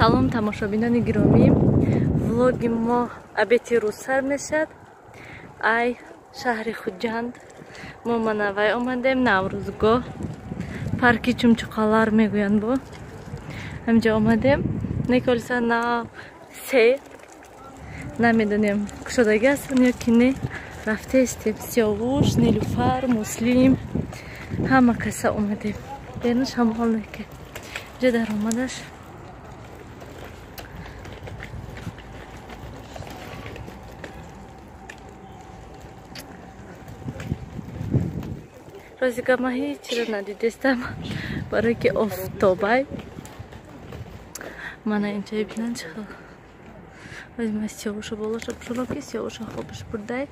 Салом тамошобинони гиромӣ. Влоги мо обеди рӯз сар мешавад. Ай шаҳри Хуҷанд. Мо манавай омадем Наврӯзгоҳ. Парки Чумчуқалар мегӯянд бо. Ҳамҷа омадем. Неколиса на се намедонем кушодаги ҳастанд ё ки не. Рафтаистем Сиёвуш, Нилуфар, Муслим ҳама каса омадем. Берун шамол неке. Ҷа даромадаш розига ман ҳечиро надидестам, барое ки офтобай. Мана инҷа бинан чӣ хел. Ман Сиёвуша болоша пӯшонам, ки Сиёвуша хобаш бурдай.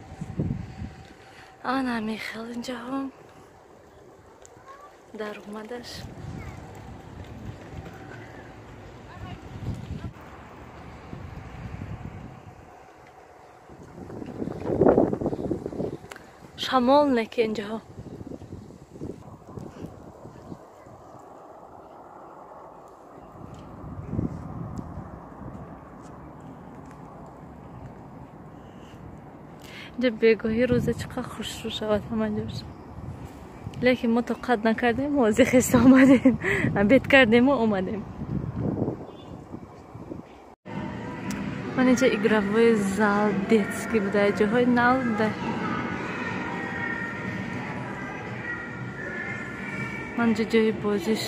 Ана мехел инҷаҳо даромадаш. Шамол неки инҷаҳо. Инҷа бегоҳӣ рӯза чӣ қадр хушрӯ шавад ҳама ҷош. Лекин мо тоқат накардем, ҳозир хеста омадем. Обед кардему омадем. Ман инҷа игровой зал детский буда, ҷоҳои нав буда. Ман инҷа ҷои бозиш.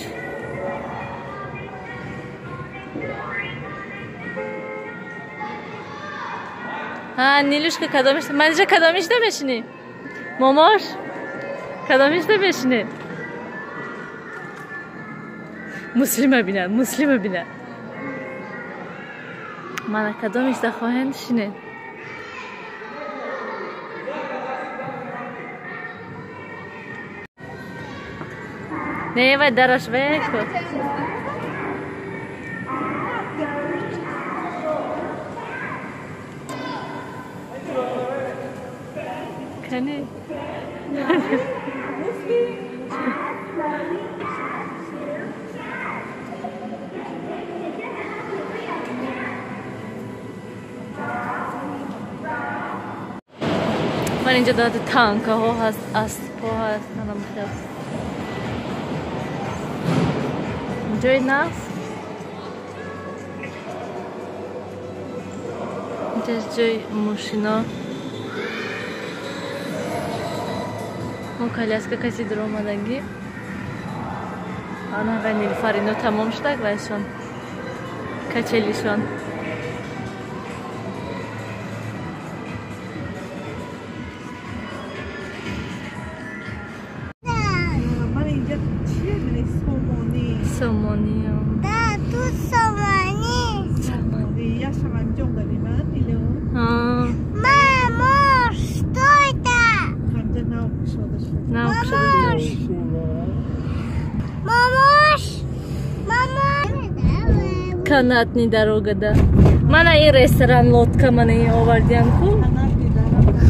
Ҳа, Нилушка кадомиш? Манижа кадомишда мешинӣ? Момош? Кадомишда мешинӣ? Муслима бина, Муслима бина. Мана кадомишда хоҳем шинед? Не, вай дараш вай ку. Кани? Ман инҷа дода танкаҳо ҳаст, аспҳо ҳаст, анам хел. Ҷои нағз. Инҷа ҷои мошино. Мо коляска каси дуромадагӣ. Ана вай Нилуфар ино тамом шудак вайшон. Качелишон. Ман инҷа чие мани сомонӣ? Сомонӣ. Да, тут сомонӣ. Сомонӣ. Яшам анҷом дадим, а, Нилу? Ҳа. Мамо, что это? Ҳамҷа нав кушода шуд. Нав кушода шуд. Мамош! Мама! Канатный дорога, да. Мана ин ресторан лодка мана ин овардиям ку. Канатный дорога.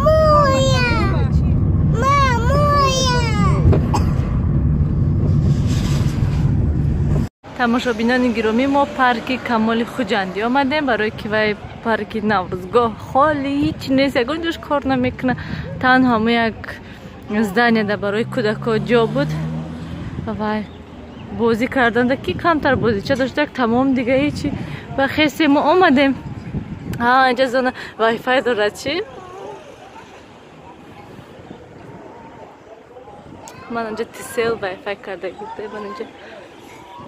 Моя! Мамоя! Тамошобинони гиромӣ, мо парки Камоли Хуҷандӣ омадем, барои ки вай парки Наврӯзгоҳ холӣ ҳеҷ нест, ягон ҷош кор намекунад. Танҳо ҳамо як зданияда барои кӯдакҳо ҷо буд. Вай бозӣ карданда ки камтар бозича дошт, як тамом дига ҳечи. Ва хесе мо омадем. Ҳа, инҷа зона вайфай дорад чӣ? Ман инҷа тисел вайфай карда гирда. Ман инҷа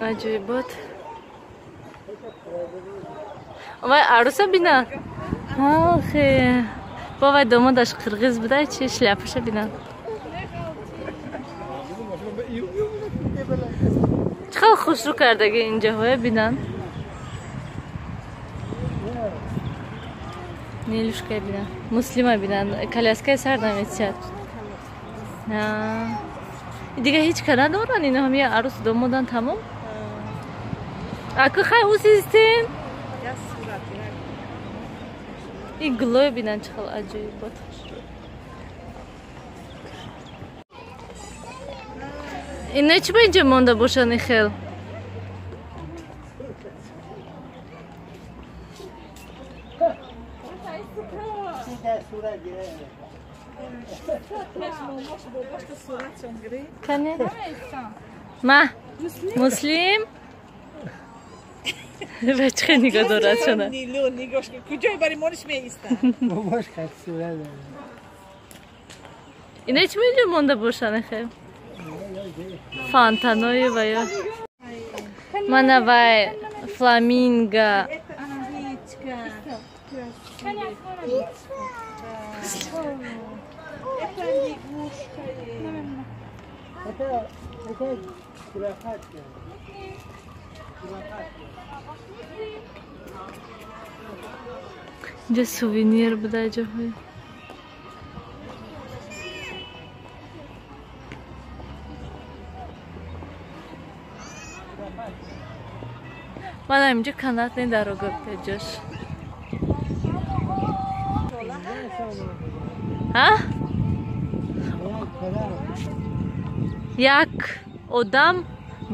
аҷоибот. Вай аруса бина. Охе. Бо вай домодаш қирғиз буда, чи шляпаша бина. Чӣ хел хушрӯ кардаги инҷаҳоя бинан. Нилушка бинан, Муслима бинан, коляскаи сар наметиҳад. Дига ҳеҷ ка надоранд, ино ҳам я арӯс домодан тамом. Аку хай усистем. Ин гулоя бинан чӣ хел аҷоибот хушрӯ. Ино чӣ ба инҷа монда бошанд и хел? Кане? Ма? Муслим? Бача нигоҳ дорад шона. Нилу нигоҳ куҷой бари мониш меистад? Бобош қад сурат дорад. Ина чӣ миллион монда бошанд хе? Фонтанои ва ё мана вай фламинго. Инҷа сувенир буда ҷоҳои. Мана инҷа канатный дорога буда ҷош. Ҳа? Як одам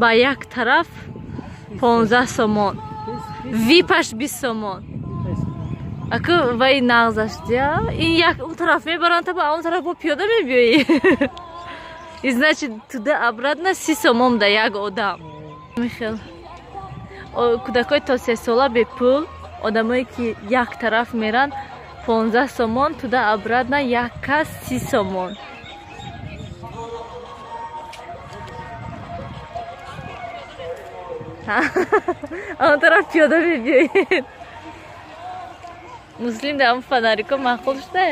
ба як тараф 15 сомон. Випаш 20 сомон. Аку вай нағзаш дия. Ин як он тараф мебаранд, та ба он тараф бо пиёда мебиёӣ. И значит туда обратно 30 сомон да як одам. Михел. Кӯдакои то 3 сола бепул, одамое ки як тараф меранд 15 сомон, туда обратно як кас 30 сомон. Он тараф пиёда мебиёед. Муслим дар ҳамон фонарико маъқул шуда?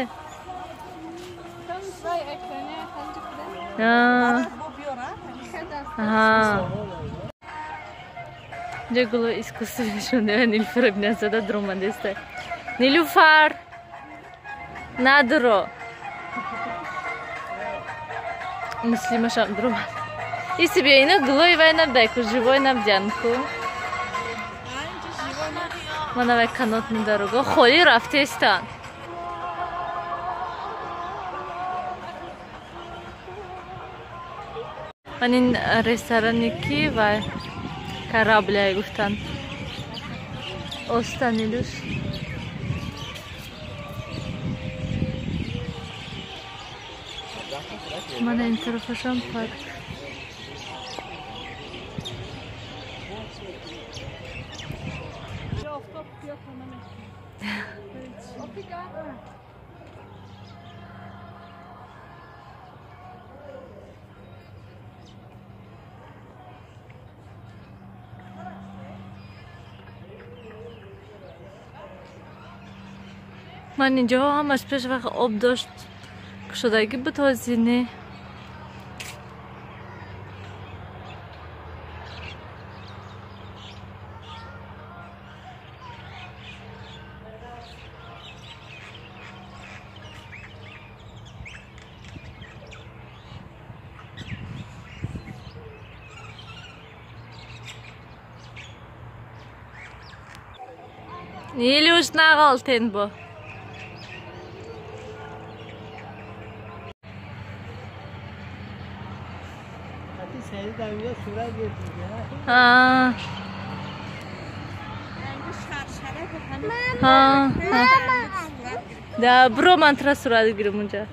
Инҷа гулои искусствӣ нишон дорад. Нилуфар Ибназода дуромадеста. Нилуфар! Надуро! Муслимашам дуромад. Иси биё, ино гулои вай набдай ку, живой набдиан ку. Мана вай канотни дорога холӣ рафтестанд. Ман ин ресторане ки вай корабляй гуфтанд. Останилюш. Мана ин тарафашам парк. Ман инҷоҳо ҳамаш пеш вақт об дошт кушодагӣ буд, ҳозир не. Нилюш нағалтен бо. Да, бро ман тра сурат гирим унҷа.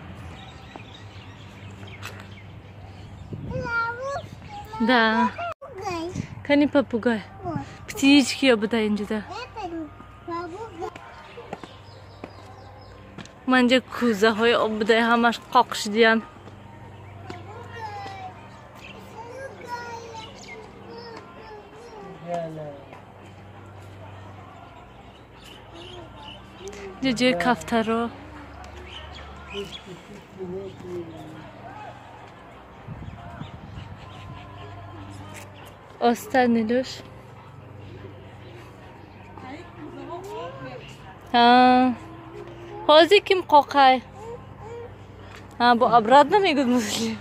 Да. Кани попугай. Птички ё буда инҷа. Ман инҷа кӯзаҳои об буда, ҳамаш қоқ шудиян. Ҷои кафтаро. Оста Нилуш. Ҳозир ким қоқай? Бо обратно мегӯд Муслим.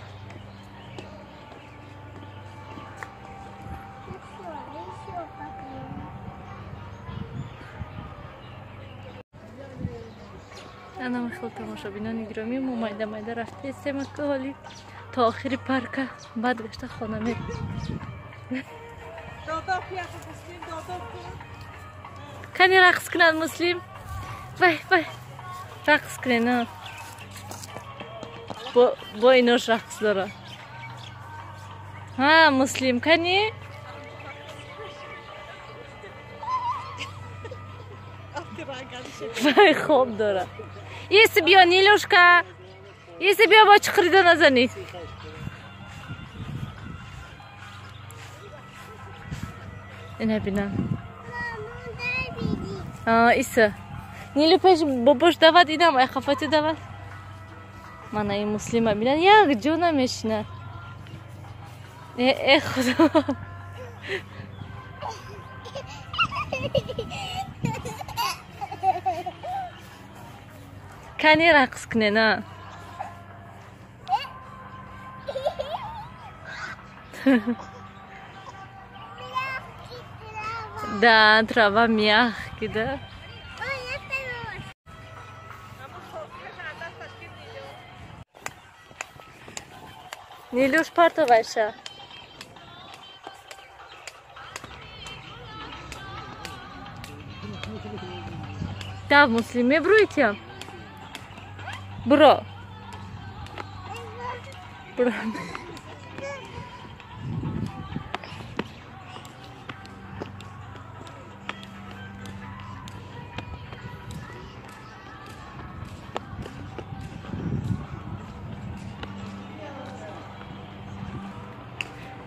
Ана михел тамошобинони гиромӣ, мо майда майда рафтестем ҳоли то охири парка, баъд гашта хона мерем. Кани рақс кунад Муслим? Вай вай рақс кунед. Бо инош рақс дора. Ҳа, Муслим, кани? Вай хоб дора. Иси биё, Нилюшка. Иси биё, бо чиқирида назанӣ. Ина бинам. Иса. Нилю пеш бобош давад, инам ай хафати давад. Мана ин Муслима бинан, як ҷо намешина. Э, худо. Кани рақс кунен, а? Да, трава мягкий, да? Нилюш, партовайша. Да, Муслим, мебруйте. Бро. Бро.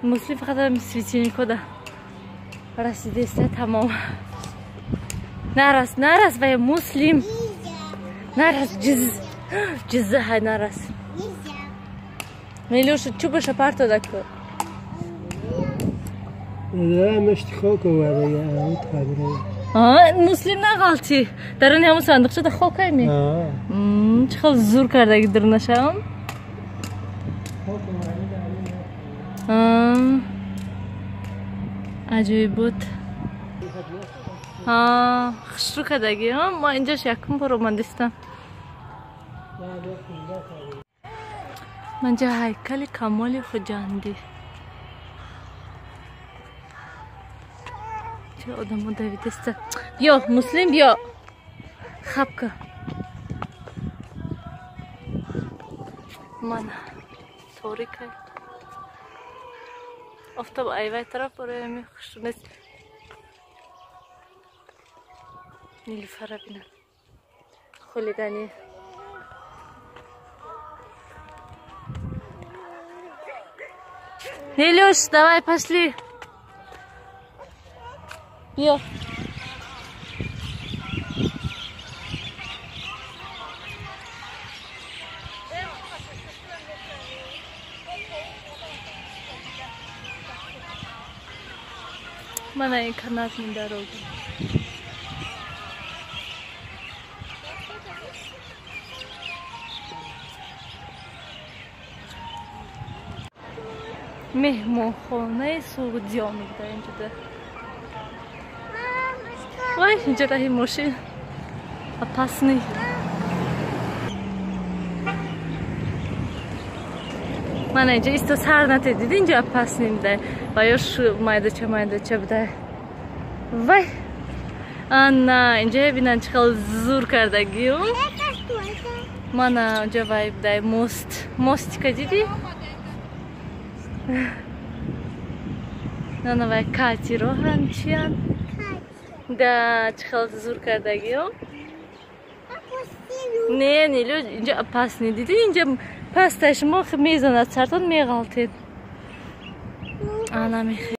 Муслим фақат светильникода расидеста, тамом. Нарас, нарас, вай Муслим. Нарас, ҷиз. Ҷизза ҳай, нарас. Милюша, чӯбаша партода ку. Мешти хок оварда. Муслим нағалтӣ. Даруни ҳамун сандуқчада хок ай ми? Чӣ хел зур кардаги дурнашам? Аҷоиб буд. Хушрӯ кардаги. Ма инҷош якум бор омадистам. Манҷа ҳайкали Камоли Хуҷандӣ. Чӣ одамо давидеста. Биё, Муслим, биё. Хабка. Мана торикай. Офтоб айвай тараф бароями хушрӯ нест. Нилуфара бинам. Хулигани. Нилюш, давай, пошли. Биё. Мана ин канатный дорога. Меҳмонхонаи Суғдиён буда инҷода. Вай, инҷа раҳи мошин. Опасный. Мана инҷа исто сар натед, диди инҷа опасный буда. Ва ёш майдача майдача буда. Вай! Ана, инҷа бинан чӣ хел зур кардагиу. Мана инҷа вай буда мост. Мостика диди? Нана вай катироҳан чиян? Да, чӣ хел зур кардагиу. Не, Нилю, инҷа опасный. Диди инҷа пастай шумо мезанад, сартон меғалтед. Ана мехе.